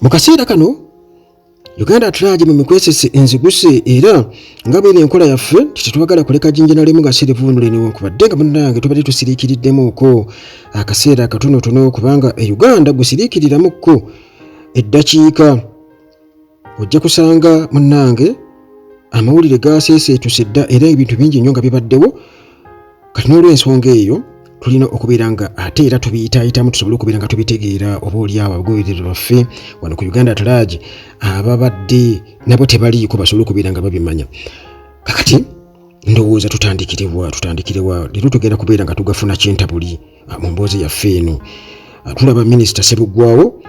Mu kaseera kano Uganda at large mu mikwesese enziguse, era nga bweri enkola yaffe nti tetwagala kuleka jjinja na limu nga sirivuunule, newankubadde nga munnange tubadde tusiriikiriddemu akaseera akatonotono, kubanga e Uganda gusiriikiriramukko eddakiika ojja kusanga munnange amawulire gaseeseetuse dda, era ebintu bingi nnyo nga bibaddewo. Kati n'olw'ensonga eyo tulina okubeera nga ate era tubiyitaayitamu tusobole okubeera nga tubitegeera, oba oli awo abagoberezi baffe wano ku Uganda at large ababadde nabo tebaliiko basobole okubeera nga babimanya. Kakati ndowooza tutandikirewa? Tutandikirewa? Leero tugenda kubeera nga tugafuna kintabuli mu mboozi yaffe eno. Tulaba Minisita Sebuggwawo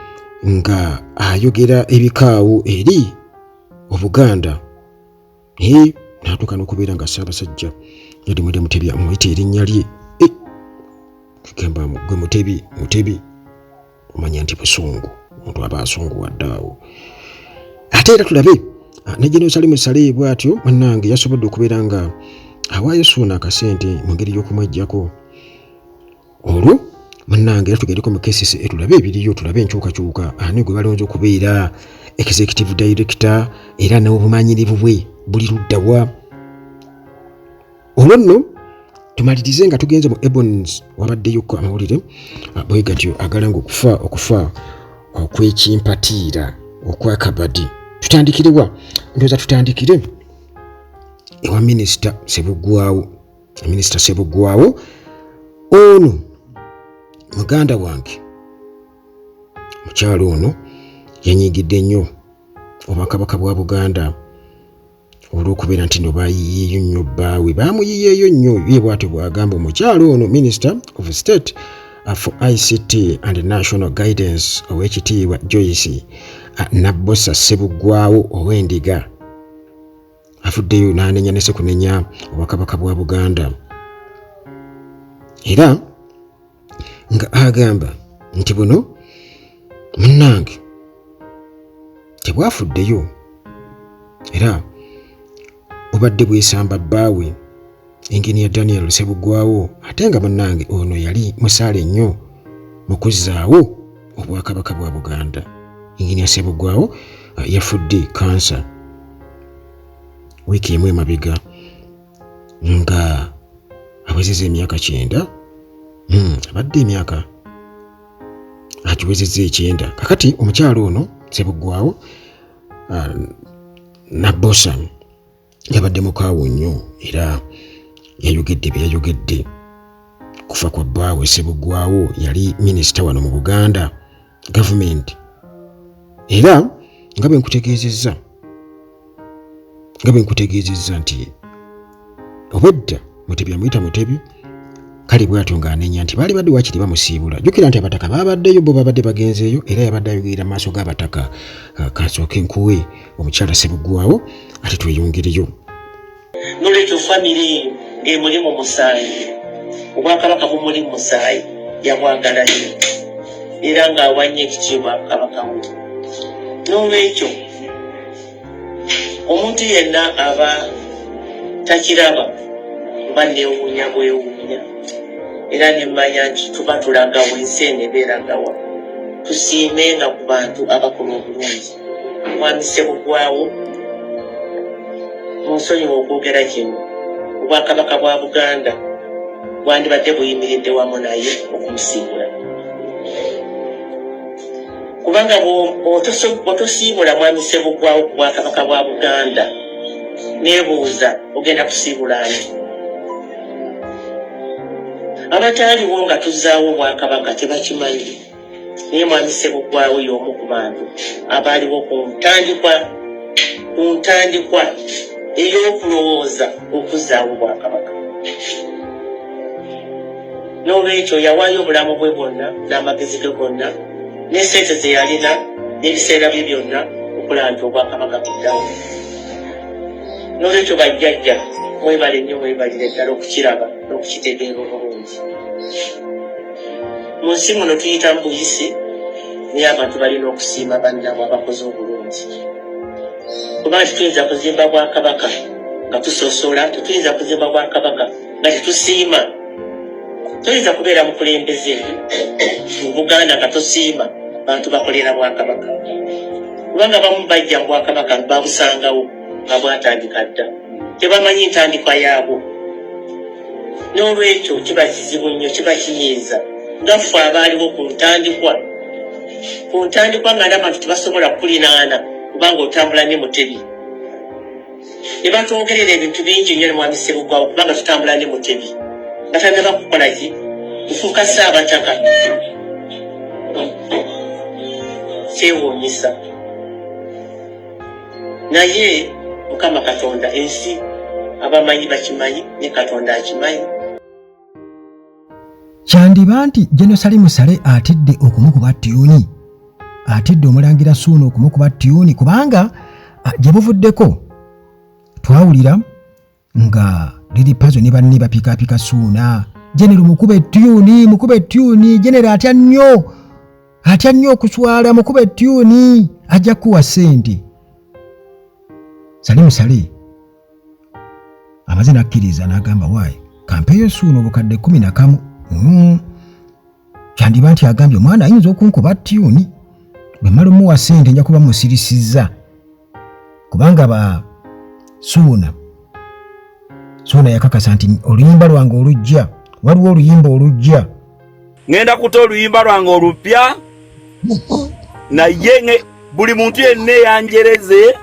nga ayogera ebikaawo eri Obuganda, naye n'atuuka n'okubeera nga Ssaabasajja Yadi Mwede Mutebi amuyita erinnya lye, kugamba gwe Mutebi, Mutebi, omanya nti busungu, omuntu aba asunguwadde awo. Ate era tulabe ne General Salim Saleh bw'atyo munnange yasobodde okubeera nga awaayo Suuna akasente mu ngeri y'okumweggyako. Olwo munnange era tugendeko mu KCCA tulabe ebiriyo, tulabe enkyukakyuka, ani gwe balonze okubeera executive director era n'obumanyirivu bwe buli luddawa. Olwo nno tumalirize nga tugenze mu Ebonies, wabaddeyoko amawulire bwe gatyo agalanga okufa okw'ekimpatiira okwakabadi. Tutandikirewa? Ndowooza tutandikire ewa Minisita Sebuggwawo. Minisita Sebuggwawo ono muganda wange, mukyalo ono yanyigidde nnyo obwakabaka bwa Buganda olw'okubeera nti no bayiyeeyo nnyo bbaawe, baamuyiyeeyo nnyo ye bw'atyo bw'agamba. Omukyalo ono Minister of State for ICT and National Guidance, Owekitiibwa Joyce Nabbosa Sebuggwawo ow'Endiga, avuddeyo n'anenya ne sekunenya obwakabaka bwa Buganda, era nga agamba nti buno munnange tebwafuddeyo era bubadde bwesamba bbaawe Engineer Daniel Sebuggwawo, ate nga munnange ono yali musaale nnyo mu kuzzaawo obwakabaka bwa Buganda. Engineer Sebuggwawo yafudde kansa wiiki emu emabega nga awezezza emyaka 90. Abadde emyaka agiwezezza 90. Kakati omukyalo ono Sebuggwawo Nabbosa yabadde mukaawu nnyo era yayogedde bye yayogedde kufa kwa bbaawe Sebuggwawo, yali minisita wano mu Buganda gavumenti. Era nga bwe nkutegeezezza nti obwedda Mutebi amuyita Mutebi. Kale bw'atyo ng'anenya nti baali badde wakiri bamusiibula. Jjukira nti abataka baabaddeyo, bo babadde bagenzeeyo, era yabadde ayogerera mu maaso g'abataka. Kansooke nkuwe omukyala Sebuggwawo ate tweyongereyo. Nolwekyo famire eyo ng'emuli mu musaayi, obwakabaka bumuli mu musaayi, yabwagala nnyo era ng'awa nnyo ekitiibwa kabaka we. N'olwekyo omuntu yenna aba takiraba mba neewuunya bwewuunya, era ne mmanya nti tuba tulagawa, ensi eno eba eragawa. Tusiimenga ku bantu abakola obulungi. Mwami Sebuggwawo, munsonyiwe okwogera kino, obwakabaka bwa Buganda bwandibadde buyimiridde wamu naye okumusiibula, kubanga bw'otosiibula mwami Sebuggwawo ku bwakabaka bwa Buganda, neebuuza ogenda kusiibula ani? Abataaliwo nga tuzzaawo obwakabaka tebakimanyi, naye mwami Sebuggwawo y'omu ku bantu abaaliwo ku ntandikwa ey'okulowooza okuzzaawo obwakabaka. N'olwekyo yawaayo obulamu bwe bwonna n'amagezi ge gonna ne sente ze yalina n'ebiseera bye byonna okulaba nti obwakabaka buddawo. N'olwekyo bajjajja mwebale nnyo, mwebalire ddala okukiraba n'okukitegeera obulungi. Mu nsi muno tuyita mu buyisi, naye abantu balina okusiima bannaabwe abakoze obulungi, kubanga tetuyinza kuzimba bwakabaka nga tusosola, tetuyinza kuzimba bwakabaka nga tetusiima. Toyinza kubeera mukulembeze mu Buganda nga tosiima bantu bakolera bwakabaka. Kubanga abamu bajja mu Bwakabaka babusangawo nga bwatandika dda, tebamanyi ntandikwa yaabwo. N'olwekyo kiba kizibu nnyo, kiba kinyiiza nga ffe abaaliwo ku ntandikwa, ku ntandikwa nga n'abantu tebasobola kukulinaana kubanga otambula ne Mutebi. Ne batwogerera ebintu bingi nnyo ne Mwami Ssebuggwawo kubanga tutambula ne Mutebi nga tannaba kukola ki, kufuuka Ssaabataka. Kyewuunyisa, naye Mukama Katonda, ensi abamanyi bakimanyi, ne Katonda akimanyi. Kyandiba nti General Salim Saleh atidde okumukuba ttyuni, atidde Omulangira Ssuuna okumukuba ttyuni, kubanga gye buvuddeko twawulira nga Lili Pazo ne banne bapikaapika Ssuuna, Genero mukube ttyuni, mukube ttyuni, Genero atya nnyo, atya nnyo okuswala, mukube ttyuni, ajja kukuwa ssente. Salim Saleh amaze n'akkiriza n'agamba waayi kampeeyo Ssuuna obukadde 11. Kyandiba nti agambye omwana ayinza okunkuba ttyuni, bwe mmala omuwa ssente nja kuba musirisizza, kubanga ba Ssuuna, Ssuuna yakakasa nti oluyimba lwange olujja, waliwo oluyimba olujja, ŋŋenda kuta oluyimba lwange olupya, naye buli muntu yenna eyanjereze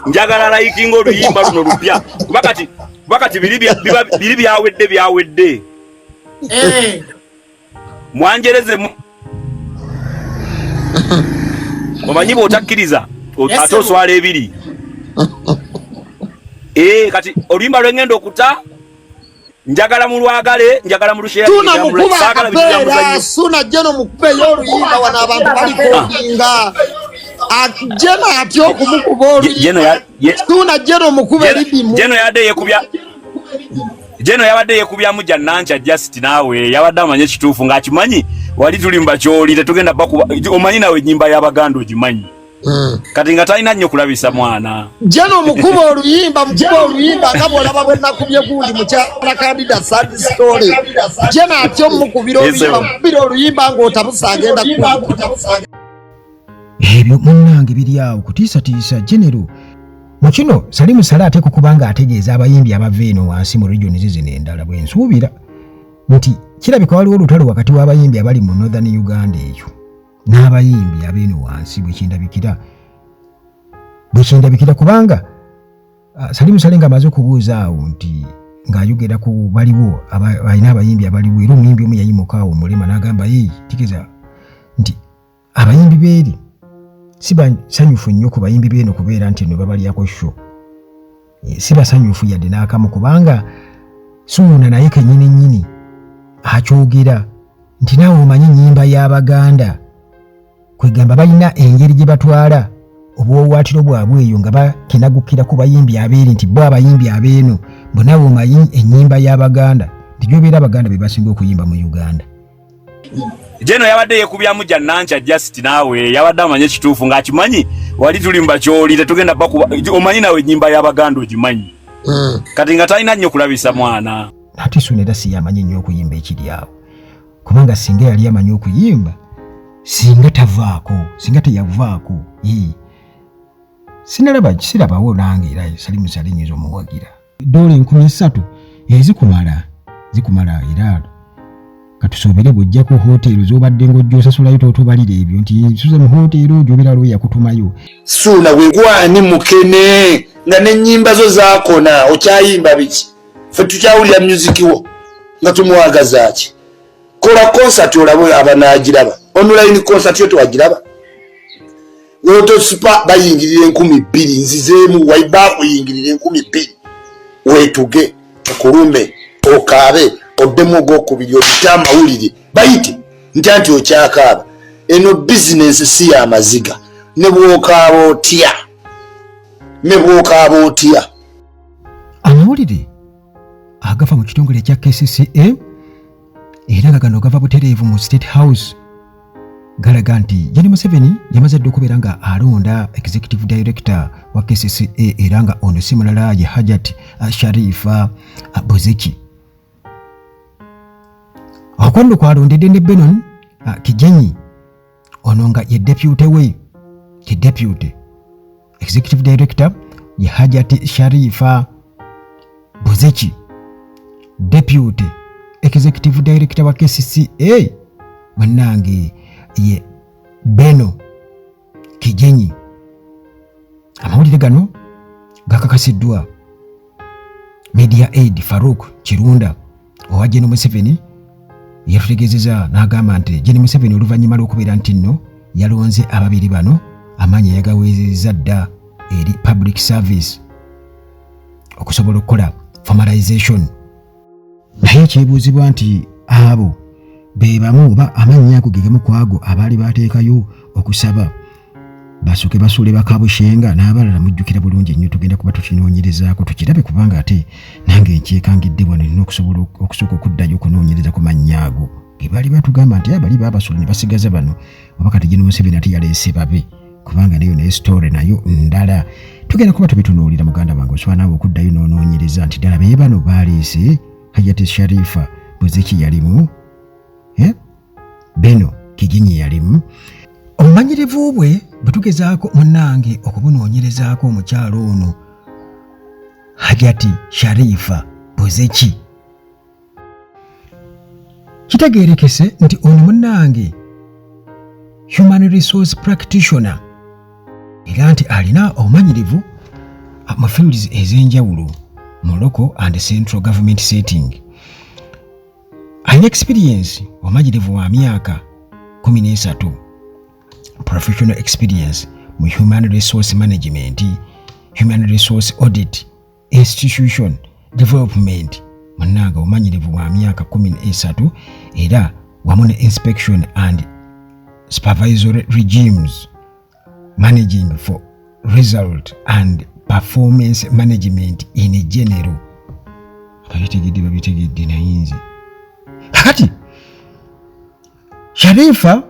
njagala layikinga oluyimba luno lupya, kuba kati biri byawedde, byawedde. Mwanjereze omanyi bw'otakkiriza ate oswala ebiri. Kati oluyimba lwe ŋŋenda okuta njagala mulwagale, njagala mulushare. Ssuuna mukuba akapeera, Ssuuna Jeno mukubeyo oluyimba, wano abantu balikodinga. Jeno atya okumukuba oluyimba. Ssuuna Jeno mukube ridimu. Jeno yadde yekubya, Jeno yabadde yekubyamu Jannancha just naawe yabadde amanye ekituufu ng'akimanyi wali tuli mu bakyoli tetugenda bakuba, omanyi nawe ennyimba y'Abaganda ogimanyi. Kati nga talina nnyo kulabisa mwana. Jeno mukuba oluyimba, mukuba oluyimba nga bw'olaba bwe nakubye gundi mukyala Kandida sad story. Jeno atya omukubira oluyimba, mukubira oluyimba ng'otabusa agenda kuba. Ebyo munnange biri awo kutiisatiisa Genero. Mu kino Salim Saleh ateekwa okuba ng'ategeeza abayimbi abava eno wansi mu regions zino endala, bwe nsuubira nti kirabika waliwo olutalo wakati w'abayimbi abali mu Northern Uganda eyo n'abayimbi ab'eno wansi, bwe kindabikira, kubanga Salim Saleh ng'amaze okubuuza awo nti ng'ayogera ku baliwo alina abayimbi abaliwo, era omuyimbi omu yayimuka awo omulema n'agamba ye tegeeza nti abayimbi beeri si basanyufu nnyo ku bayimbi beeno kubeera nti no babalyako show, si basanyufu yadde n'akamu, kubanga Ssuuna naye kennyini nnyini akyogera nti naawe omanyi ennyimba y'Abaganda, kwegamba balina engeri gye batwala obuwaawaatiro bwabwe eyo nga bakenagukira ku bayimbi abeeri nti bo abayimbi abeeno bwe naawe omanyi ennyimba y'Abaganda nti gy'obeera Abaganda be basinga okuyimba mu Uganda. Jeno yabadde yekubyamu Jannancha just naawe yabadde amanye ekituufu ng'akimanyi wali tuli mu bakyoli tetugenda bakuba, omanyi nawe ennyimba y'Abaganda ogimanyi. Kati nga talina nnyo kulabisa mwana. Ate Ssuuna era si yamanyi nnyo okuyimba ekiri awo, kubanga singa yali amanyi okuyimba singa tavaako, singa teyavaako. Sinalaba, sirabawo nange era Salim Saleh nnyinza omuwagira. Dola 3000 ezikumala, zikumala, era katusuubire bw'ojjako hoteero z'obadde ng'ojja osasulayo tootobalira ebyo nti nsuze mu hoteero gy'obeera waliwo yakutumayo. Ssuuna wegwani mukene nga n'ennyimba zo zaakona, okyayimba biki? Ffe tukyawulira music wo nga tumwagaza ki? Kola concert olabe abanaagiraba. Online concert yo tewagiraba. Otosipa bayingirira 2000, nzizeemu waiba kuyingirira 2000, weetuge ekulume okaabe oddemu ogwokubiri oyite amawulire bayite ntya nti okyakaaba. Eno bizinensi si ya maziga, ne bw'okaaba otya, ne bw'okaaba otya. Amawulire agava mu kitongole ekya KCCA era nga gano gava butereevu mu State House galaga nti Janet Museveni yamaze dda okubeera nga alonda Executive Director wa KCCA, era nga ono si mulala ye Hajat Sharifa Buzeki. Okwo nno kwalondedde ne Benon Kigenyi, ono nga ye deputy we. Ti deputy executive director ye Hajati Sharifa Buzeki, deputy executive director wa KCCA munnange ye Beno Kigenyi. Amawulire gano gakakasiddwa media aid Farouk Kirunda owa Gen Museveni yatutegeezeza n'agamba nti Gen Museveni oluvannyuma lw'okubeera nti nno yalonze ababiri bano amaanyi yagaweerezza dda eri public service okusobola okukola formalization. Naye ekyebuuzibwa nti abo be bamu oba amannya ago ge gamu ku ago abaali baateekayo okusaba basooke basuule bakabushenga n'abalala. Mujjukira bulungi nnyo, tugenda kuba tukinoonyerezaako tukirabe, kubanga ate nange nkyekangidde wano, nina okusobola okusooka okuddayo okunoonyereza ku mannya ago ge baali batugamba nti abali baabasula ne basigaza bano, oba kati Gen Museveni ate yaleese babe, kubanga nayo naye story nayo ndala. Tugenda kuba tubitunuulira. Muganda wange, osobola naawe okuddayo n'onoonyereza nti ddala be bano baaleese Hajati Sharifa Buzeki yalimu, eh? Beno Kiginyi yalimu. Obumanyirivu bwe bwe tugezaako munnange okubunoonyerezaako omukyalo ono Hajati Sharifa Buzeki, kitegeerekese nti ono munnange human resource practitioner, era nti alina obumanyirivu mu fields ez'enjawulo mu local and central government setting. Alina experience, obumanyirivu wa myaka 13, professional experience mu human resource management, human resource audit, institution development. Munnange, obumanyirivu bwa myaka 13, era wamu ne inspection and supervisory regimes, managing for result and performance management in general. Ababitegedde babitegedde, naye nze kakati Sharifa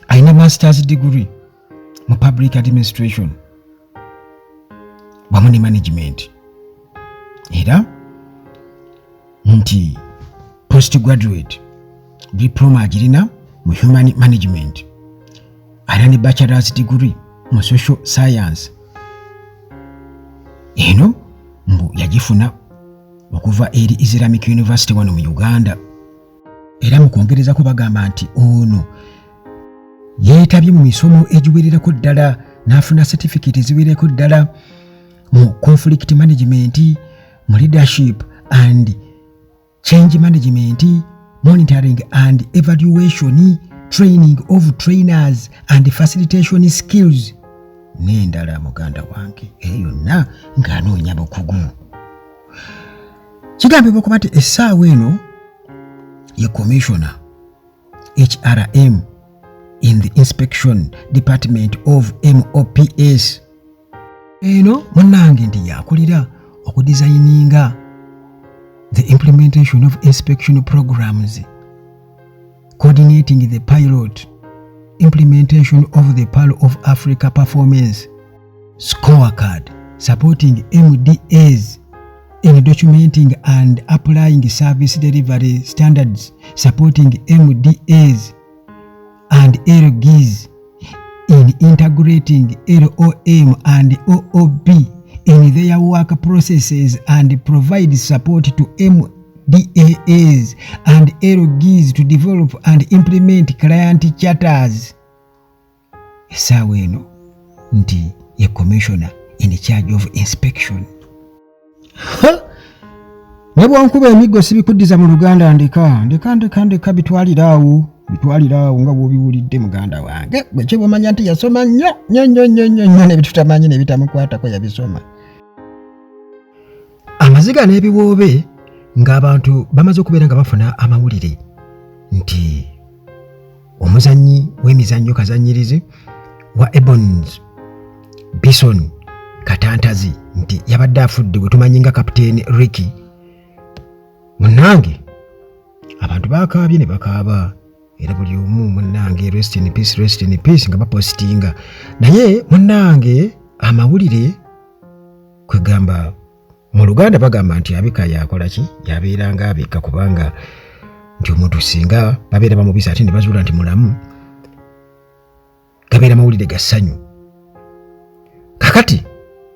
alina masters degree mu public administration wamu ne management, era nti postgraduate diploma agirina mu human management, alina ne bachelors degree mu social science. Eno mbu yagifuna okuva eri Islamic University wano mu Uganda. Era mu kwongerezako bagamba nti ono yeetabye mu misomo egiwererako ddala n'afuna certificate eziwererako ddala mu conflict management, mu leadership and change management, monitoring and evaluation, training of trainers and facilitation skills n'endala. Muganda wange, eyo yonna ng'anoonya bukugu. Kigambibwa okuba nti essaawa eno ye commissioner HRM in the inspection department of MOPS. Eno munnange nti yakulira okudesigninga the implementation of inspection programs, coordinating the pilot implementation of the Pearl of Africa performance scorecard, supporting MDAs in documenting and applying service delivery standards, supporting MDAs and LGs in integrating LOM and OOB in their work processes, and provide support to MDAs and LGs to develop and implement client charters. Essaawa eno nti ye commissioner in charge of inspection. Ne bwankuba emiggo sibikuddiza mu Luganda. Ndeka, ndeka, ndeka, ndeka, bitwalire awo, bitwalire awo nga bw'obiwulidde. Muganda wange, bwe kyebwamanya nti yasoma nnyo nnyo nnyo nnyo nnyo nnyo, nebitutamanyi nebitamukwatako yabisoma. Amaziga n'ebiwoobe ng'abantu bamaze okubeera nga bafuna amawulire nti omuzannyi w'emizannyo kazannyirizi wa Ebonies, Bison Katantazi, nti yabadde afudde, bwe tumanyi nga Kapiteeni Ricky. Munnange, abantu bakaabye ne bakaaba, era buli omu munnange "Rest in peace, rest in peace" nga bapositinga. Naye munnange, amawulire kwegamba mu Luganda bagamba nti abika yakola ki, yabeera nga abika, kubanga nti omuntu singa babeera bamubisa ate ne bazuula nti mulamu. Gabeera mawulire ga ssanyu. Kakati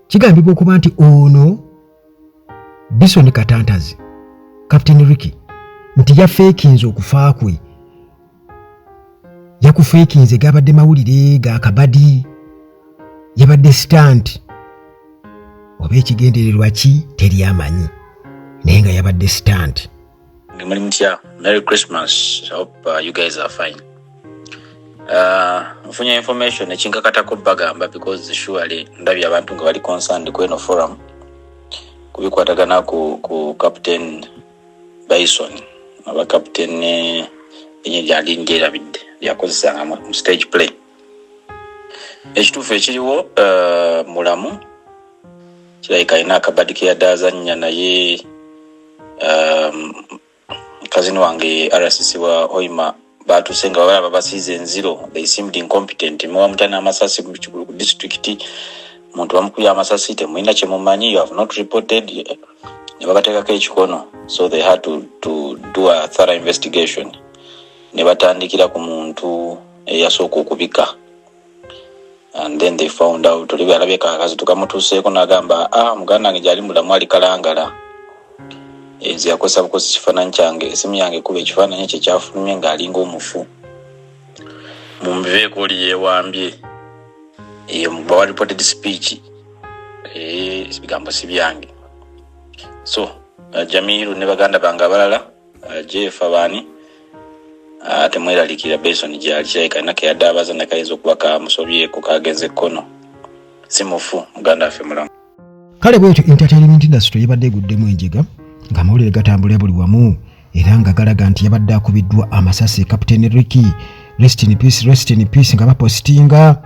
kigambibwa okuba nti ono Bison Katantazi, Captain Ricky, nti yafeekinze okufa kwe, yakufeekinze, gabadde mawulire ga kabadi, yabadde stunt oba ekigendererwa ki teri amanyi, naye nga yabadde stunt. Muli mutya? Merry Christmas. I hope you guys are fine. Nfunye information ekinkakatako bagamba because surely ndabye abantu nga bali concerned ku eno forum kubikwatagana ku Captain Bison aba Captain erinnya lyali ndyerabidde lyakozesanga mu stage play. Ekituufu ekiriwo, mulamu, kirabika alina akabadi ke yadde azannya, naye cousin wange RCC wa Hoima batuuse nga balaba basiize enziro. They seemed incompetent. Muwamuta n'amasasi ku district, muntu bamukubye amasasi, temulina kyemumanyi, you have not reported, ne babateekako ekikono. So they had to do a thorough investigation ne batandikira ku muntu eyasooka okubika, and then they found out oli bwe alabye kakazi tukamutuuseeko n'agamba, "Ah, muganda wange gyali mulamu, ali Kalangala. Nze yakozesa bukozi kifaananyi kyange, esimu yange kuba ekifaananyi kye kyafulumye ng'alinga omufu. Mumbiveeko, oli yeewambye." Eyo bawa reported speech. Ebigambo si byange. So Jamiru ne baganda bange abalala, Jeff, abaani, temweralikira, Benson gyali, kirabika alina keyadde abaza nakayinza okuba kamusobyeko, kagenze ekkono. Si mufu, muganda waffe mulamu. Kale bwetyo entertainment industry yabadde eguddemu enjega ng'amawulire gatambulira buli wamu era nga galaga nti yabadde akubiddwa amasasi, Captain Ricky, rest in peace, rest in peace, nga bapositinga.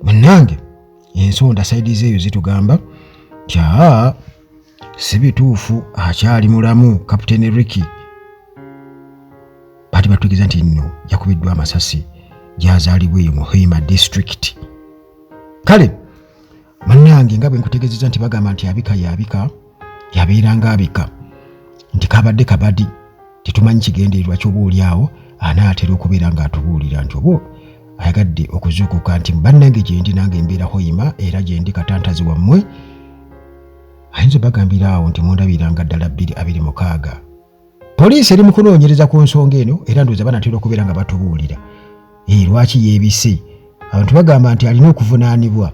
Munnange, ensonda side zeeyo zitugamba nti aa, si bituufu, akyali mulamu Captain Ricky. Baati batutegeeza nti nno yakubiddwa amasasi gyazaalibwa eyo mu Hoima District. Kale munnange, nga bwe nkutegeezeza nti bagamba nti abika yabika, yabeera nga abika, nti kabadde kabadi, tetumanyi kigendererwa kyoba oli awo anaatera okubeera ng'atubuulira nti oba ayagadde okuzuukuka nti bannange gyendi, nange embeera Hoima era gyendi Katantazi wammwe. Ayinza obagambira awo nti mundabiranga ddala 2026. Poliisi eri mu kunoonyereza ku nsonga eno era ndowooza banatera okubeera nga batubuulira. Lwaki yeebise? Abantu bagamba nti alina okuvunaanibwa,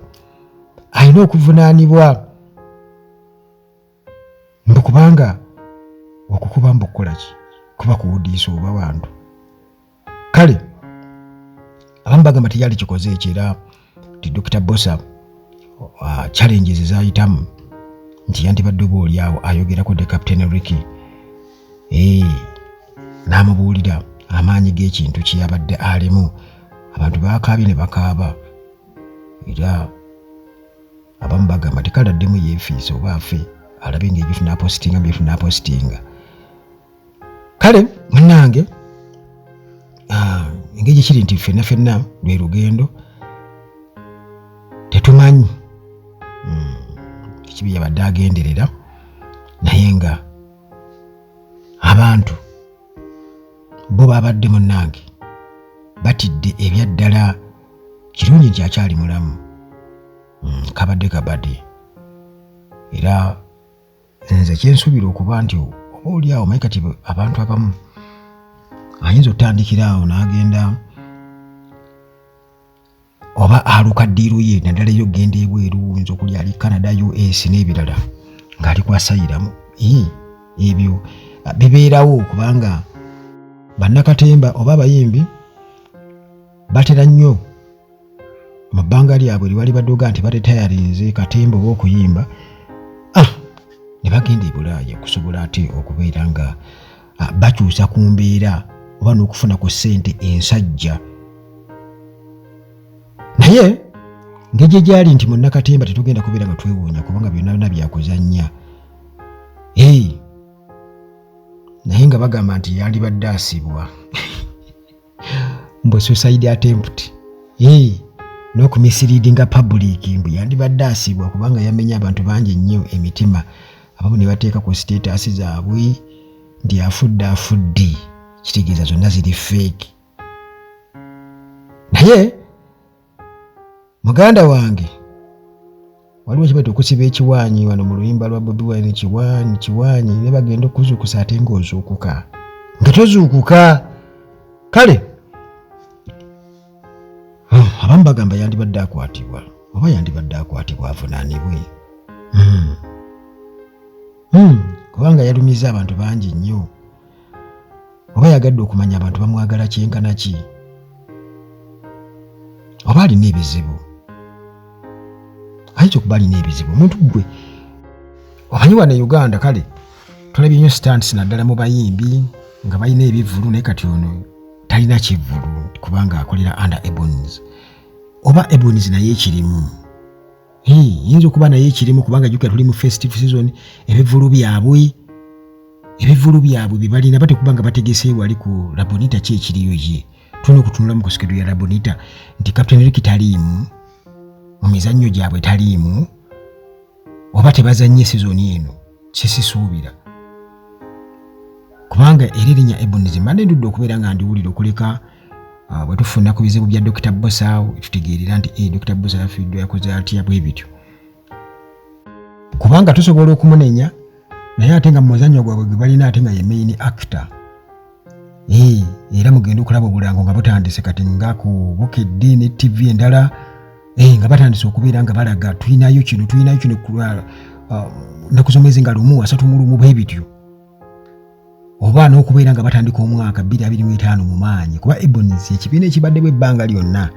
alina okuvunaanibwa mbu kubanga okukuba mbu kukola ki, kuba kuwudiisa oba bantu. Kale abamu bagamba teyali kikoze ekyo, era nti Dr Bosa, challenges zayitamu, nti yandibadde oba oli awo ayogerako de Captain Ricky, n'amubuulira amaanyi g'ekintu kye yabadde alimu. Abantu bakaabye ne bakaaba, era abamu bagamba tekaladdemu yeefiisa oba afe alabe ngaebyo tunapositinga, bye tunapositinga. Kale munnange, engeri gyekiri nti ffenna ffenna lwe lugendo, tetumanyi ekibi yabadde agenderera, naye nga abantu bo babadde munnange batidde ebyaddala. Kirungi nti akyali mulamu. Kabadde kabadde, era nze kyensuubira okuba nti oba oli awo, maye kati abantu abamu ayinza otandikira awo n'agenda oba aluka ddiiru ye, naddala eyo okugenda ebweru, oyinza okulya ali Canada, US n'ebirala, ng'ali ku asylum. Ebyo bibeerawo kubanga bannakatemba oba abayimbi batera nnyo mu bbanga lyabwe lyebali badduga nti baretayarinze katemba oba okuyimba, ne bagenda e Bulaaya okusobola ate okubeera nga bakyusa ku mbeera oba n'okufuna ku ssente ensajja. Naye ngeri gyali nti munnakatemba, tetugenda kubeera nga twewuunya kubanga byonna byonna byakuzannya. Naye nga bagamba nti yandibadde asibwa mbu suicide attempt n'okumisleadinga public, mbu yandibadde asibwa kubanga yamenye abantu bangi nnyo emitima, abamu ne bateeka ku status zaabwe nti afudde, afudde, kitegeeza zonna ziri fake. Naye Muganda wange, waliwo kibaita okusiba ekiwaanyi wano mu luyimba lwa Bobi Wine, kiwaanyi kiwaanyi, ne bagenda okuzuukusa ate ng'ozuukuka nga tozuukuka. Kale abamu bagamba yandibadde akwatibwa, oba yandibadde akwatibwa avunaanibwe, kubanga yalumiza abantu bangi nnyo. Oba yagadde okumanya abantu bamwagala kyenkana ki, oba alina ebizibu. Ayinza okuba alina ebizibu omuntu gwe omanyi wano e Uganda. Kale tulabye nnyo stunts naddala mu bayimbi nga balina ebivvulu, naye kati ono talina kivvulu kubanga akolera under Ebonies. Oba Ebonies naye ekirimu yinza okuba naye ekirimu, kubanga jjukira tuli mu festive season, ebivvulu byabwe bye balina batekuba nga bategese wali ku Labonita. Ki ekiriyo ye tulina okutunulamu ku schedule ya Labonita nti Captain Rick taliimu mu mizannyo gyabwe, taliimu, oba tebazannye sizoni eno, kyesisuubira, kubanga era erinnya Ebonies mbadde ndudde okubeera nga ndiwulira okuleka bwe tufuna ku bizibu bya Dr. Bosa, tutegeerera nti Dr. Bosa yafiiddwa, yakoze atya, bwe bityo, kubanga tusobola okumunenya naye ate nga mu muzannyo gwabwe gwe balina ate nga ye main actor. Era mugende okulaba obulango nga butandise kati nga ku Bukedde ne TV endala, nga batandise okubeera nga balaga tulinayo kino, tulinayo kino nnaku z'omwezi nga 1 31, bwe bityo, oba n'okubeera nga batandika omwaka 2025 mu maanyi, kuba Ebonies ekibiina ekibaddemu ebbanga lyonna.